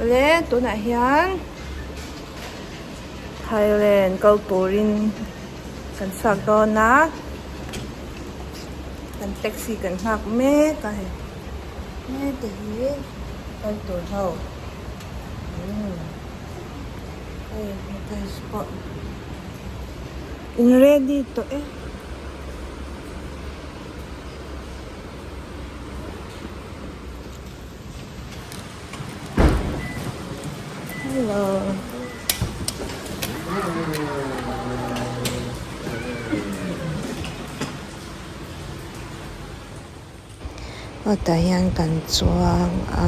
Le tunah hian Thailand kal turin kan chhuak dawn a kan taxi kan nghak mek a hei hete hi kal tur ho umm hei luggage pawh in ready tawh e. Hello. Aw tah hian kan chuang a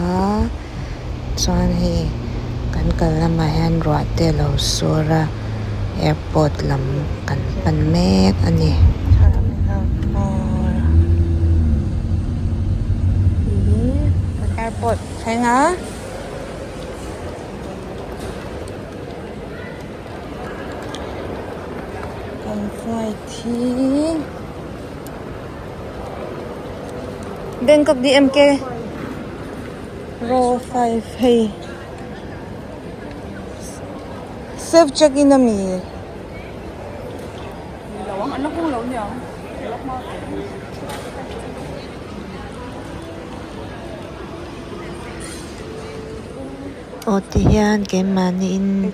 chuan hei kan kal lamah hian ruah te a lo sur a airport lam kan pan mek a ni. Airport thleng a. Kan flight hi Bangkok DMK row 5 hei self check in ami. Aw ti hian keimahniin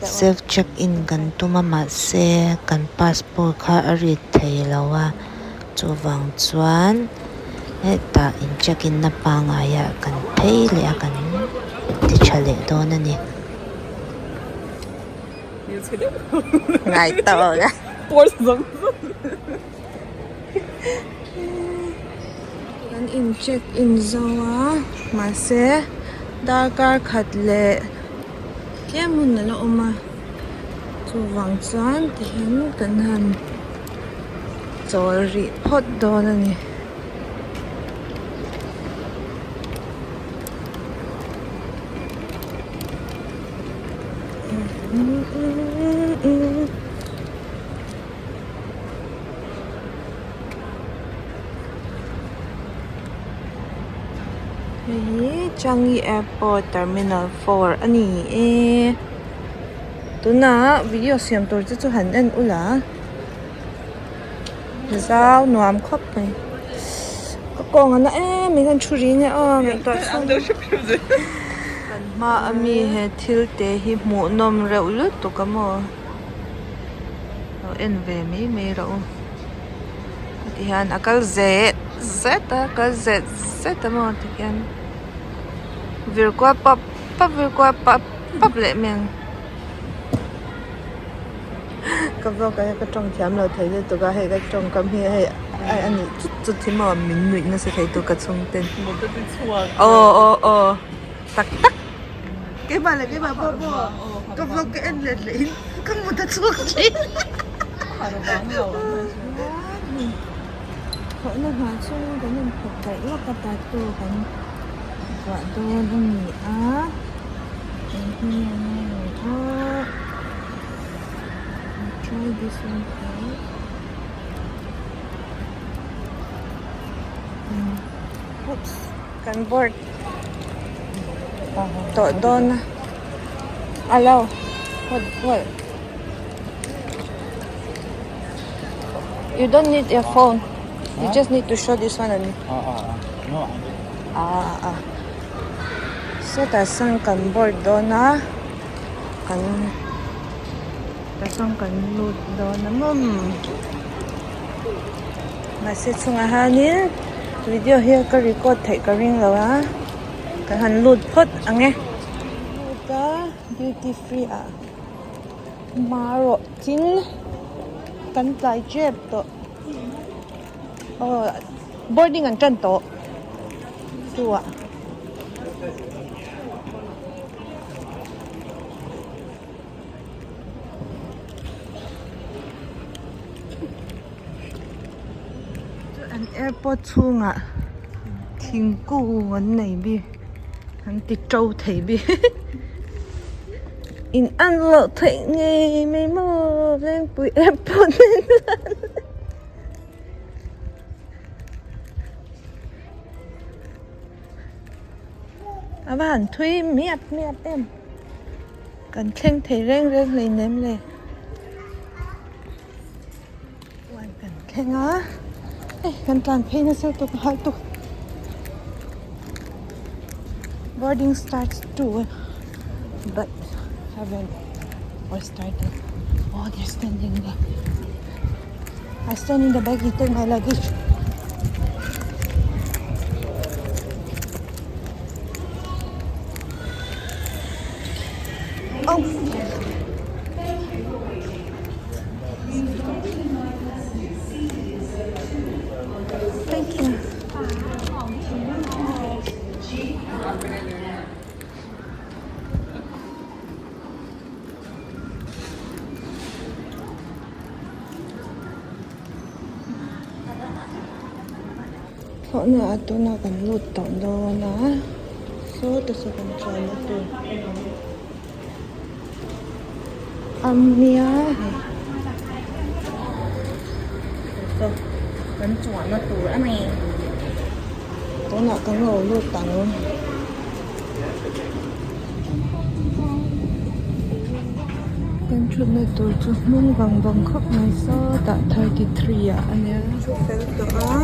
self check in kan tum a mahse kan passport kha a read thei lo a chuvang chuan hetah in check in na pangngai ah kan phei leh a kan ti tha leh dawn a ni. Kan in check in zo a mahse darkar khat leh tlem hun a la awm a chuvang chuan tihian kan han chawl rih phawt dawn a ni. Hei hi Changi Airport Terminal 4 a ni e tunah video siam tur te chu han en ula zau nuam khawp mai ka kawng a na em mai hian thu ri nge aw ngaihtuah chhung kan hma ami he thil te hi hmuhnawm reuh lutuk a maw. Lo en ve mai mai rawh u tihian a kal zet zet a kal zet zet a maw tihian vir kual pap pap vir kual pap pap leh mai ang ka vlog ah hian ka tawng thiam lo thei lutuk a hei ka tawngkam hi hei a nih chut chut hi maw min nuih nasa thei tu ka chhungten aw aw aw tak tak. Keimah leh keimah pawh pawh ka vlog ka en let leh in ka mut a chhuak thin. Thawhna hna chu kan inphawk daih lawk a tattoo kan vuah dawn a ni a engtin nge ni a try this one first oops. Kan board tawh dawn a alo what what you don't need your phone you just need to show this one only ah ah sawtah sawn kan board dawn a kan tah sawn kan lut dawn a mawm. Mahse chungah hianin video hi ka record theih ka ring lo a ka han lut phawt ang e. Lut a duty free ah marawh chin kan tlai tep tawh aw boarding an tan tawh chu ah. An airport chhungah thingkung an nei bik an ti to thei bik in an loh theih ngei mai maw Lengpui airport nen chuan. A va han thui miap miap em. Kan thleng thei reng reng hleinem le. Chuan kan thleng a, hei kan tlan phei nasa tawp a hal tawp. Boarding starts 2 but haven't or started. Oh, they're standing there. I stand in the back, you take my luggage. Oh. Thank you. Thlawhna ah tuna kan lut tawh dawn a saw te saw kan chuan na tur a nia hei saw kan chuan na tur a ni tunah kan lo lut ang. Kan thutna tur chu hnung vang vang khawp mai sawtah 33 ah a nia thu fel tawh a.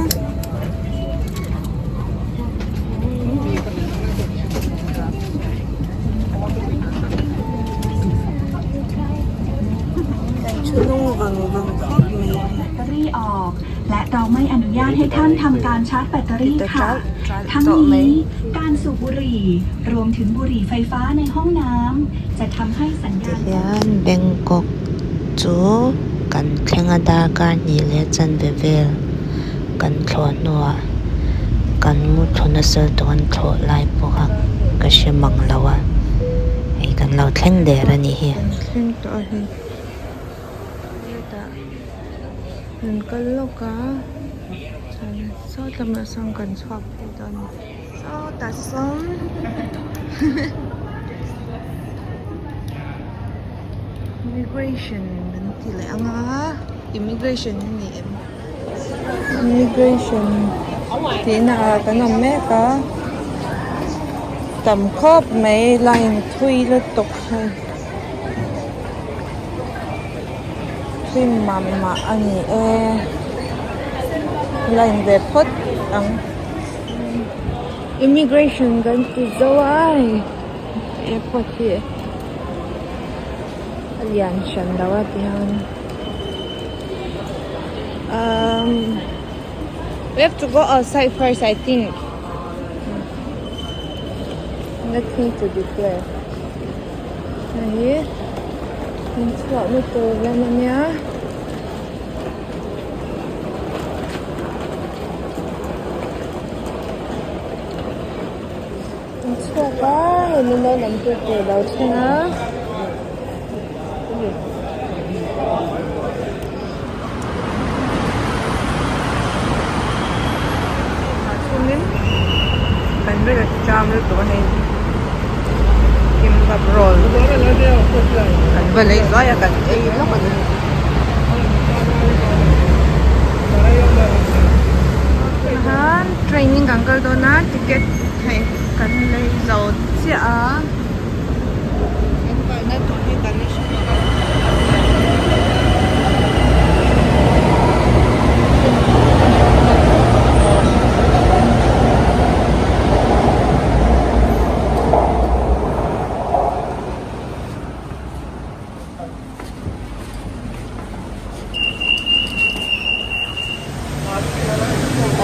Kan thu hnung vang vang khawp mai. และเราไม่อนุญาตให้ท่านทำการชาร์จแบตเตอรี่ค่ะ ทั้งนี้การสูบบุหรี่ รวมถึงบุหรี่ไฟฟ้าในห้องน้ำจะทำให้สัญญาณ Tihian Bangkok chu kan thleng a darkar hnih leh chanve vel kan thlawh hnuah kan mu thlu nasa tawh an thlawh lai pawh kha ka hre mang lo a hei kan lo thleng der a nih hi. Kan thleng tawh a hei hetah kan kal lawk a chuan saw lamah sawn kan chhuak phei dawn a ni sawtah sawn immigration an ti leh ang a immigration a ni em immigration tih na ah kan awm mek a tam khawp mai line thui lutuk hei. Thui mah mah a ni e line ve phawt ang immigration kan ti zo a hei airport hi a lian hran lo a tihian umm we have to go outside first I think nothing to declare. Hei hi in chhuahna tur lam a nia. An chhuak a hei min lo lam tu tur lo thleng a. Chhungin kan vel a cham lutuk a hei kimbap roll kan va lei zuai a kan ei lawk a ni. Tihian train in kan kal dawn a ticket hei kan lei zo chiah a kan kalna tur hi kan la hre lo a.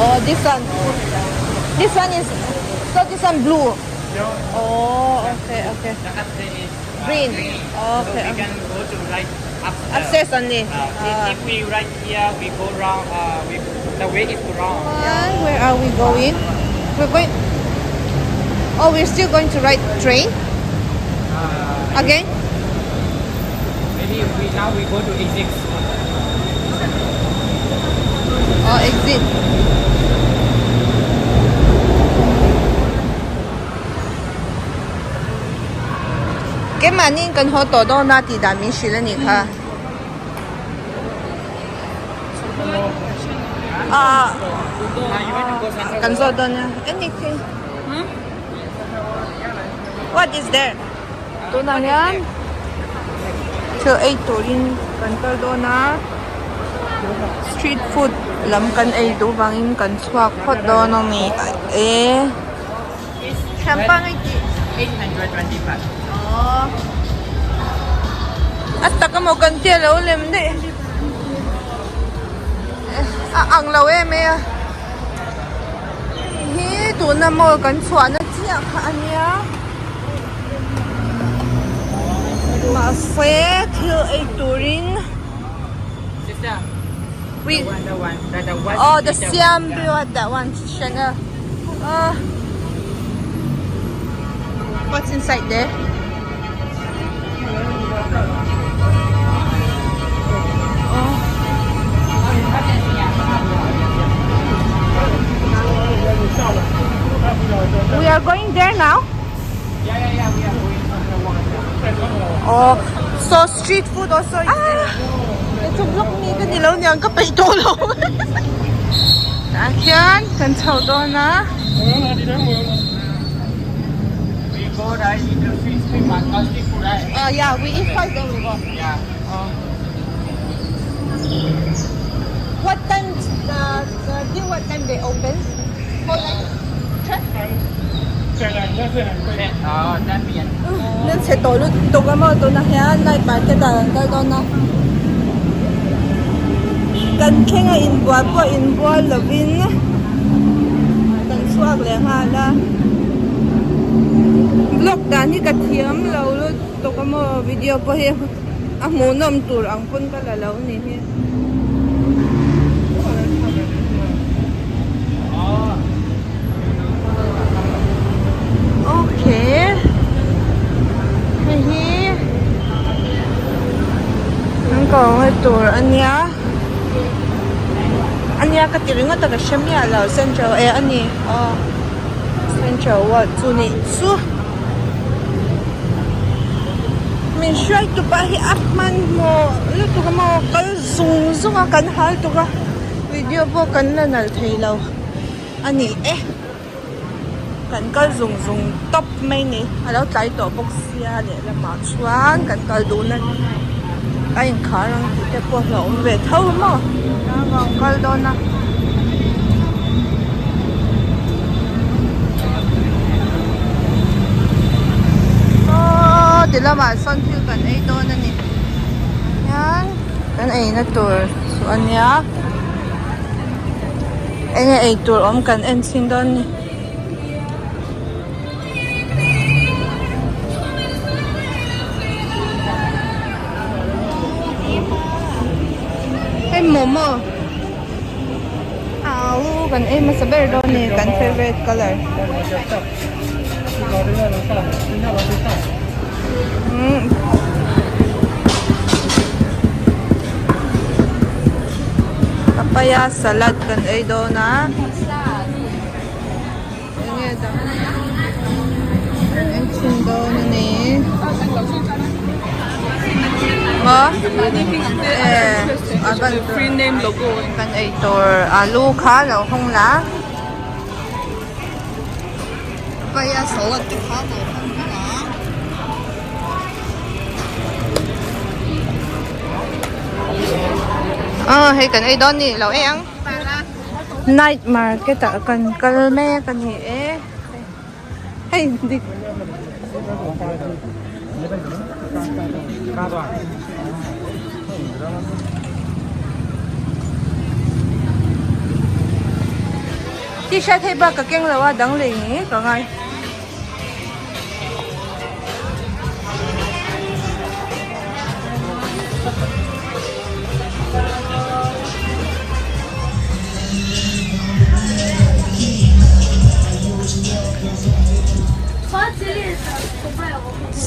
Oh, this one. This one is so this one blue. Oh, okay, okay. The upstairs is Green. green. Okay, So we okay. can go to right upstairs. Upstairs only. If we right here, we go round. We the way is wrong. And where are we going? We're going. Oh, we're still going to ride train again. Maybe we now we go to exit. Oh, exit. Keimahni kan haw tawh dawn a tih dan min hrilh a nih kha. Ah, kan zawt dawn a anything. What is there? Tunah hian thil ei turin kan kal dawn a street food lam kan ei duh vangin kan chhuak phawt dawn a ni e thianpa nge tih aww a tak amaw kan tia lo lem daih a ang lo em e a hei hi tuna mall kan chhuahna chiah kha a nia mahse thil ei turin oh the siam that one Chanel uh what's inside there We are going there now? Yeah, yeah, yeah. We are going. Oh, so street food also is there. Chu vlog mi ka ni lo niang ka peih tawh lo. Tah hian kan chho dawn a. We go right in the street street street food right? Yeah, we eat first then we go. Yeah. What time the the till what time they open? How long? Check. Oh, 10 p.m. Nan chhe tawh lutuk a maw tunah hian night market ah kan kal dawn a. Kan thleng a inbual pawh inbual lovin kan chhuak leh nghal a. Vlog dan hi ka thiam lo lutuk a maw video pawh hi a hmuhnawm tur ang pawn ka la lo ni hi. Okay hei hi an ko nge tur a nia a nia ka ti ringawt a ka hre miah lo central eh a ni aw central world chu nih chu. Min hruai tupa hi a hmanhmawh lutuk a maw kal zung zung a kan hal tuk a video pawh kan la nalh thei lo a ni e kan kal zung zung tawp mai ni a lo tlai tawh bawk sia lehlamah chuan kan kal duhna a inkhar ang tih te pawh a awm ve tho a maw kan kal dawn a. Aw ti lamah sawn thil kan ei dawn a ni hian kan eina tur chu a nia enge ei tur awm kan en chhin dawn a ni. Hei momo au kan ei hmasa ber dawn a ni kan favourite colour umm papaya salad kan ei dawn a. Enge dang kan en chhin dawn a ni maw eh a ban kan ei tur alu kha lo hawng la papaya salad te kha lo hawng la. Aw hei kan ei dawn ni lo ei ang. Night market ah kan kal mek a ni e hei dik t-shirt hei bak ka keng lo a dang lei ngei ka ngai.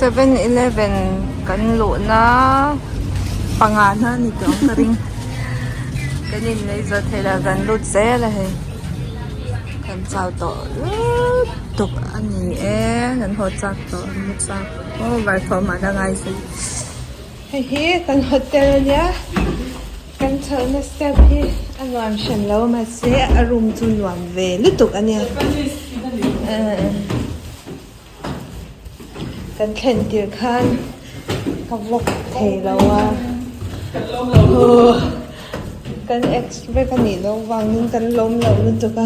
Seven eleven kan luhna panga na ni tawh ang ka ring kan inlei zawh theih lah kan lut zel a hei kan chau tawh lutuk a ni e kan haw chak tawh an mu chak aw varthawm ah la ngai si. Hei hi kan hotel a nia kan chhohna step hi a nuam hran lo mahse a room chu nuam ve lutuk a nia. Kan thlen tir khan ka vlog thei lo a. Kan ex vek a nih loh vangin kan lawm loh lutuk a.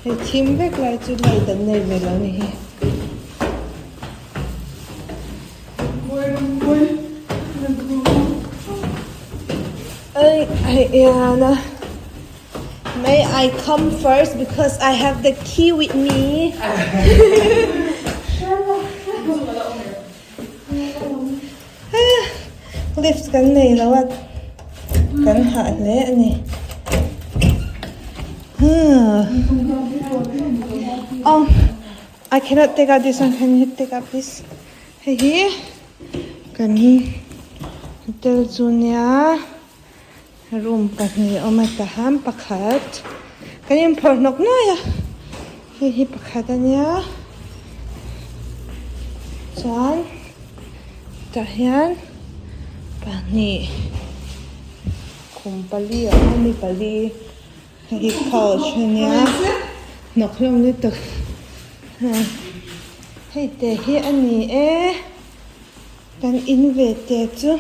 Hei thim vek lai chu light an nei ve lo a ni hi. May I come first because I have the key with me. Lift kan nei lo a kan hah hle a ni. Oh, I cannot take out this one. Can you take out please? Hei hi kan hotel chu nia. Room pahnih a awm a tahan pakhat kan inphawrh hnawk nuai a hei hi pakhat a nia chuan tah hian pahnih khum pali a awm a mi pali hei hi couch a nia hnawk hlawm lutuk hei te hi a ni e. Kan in ve te chu.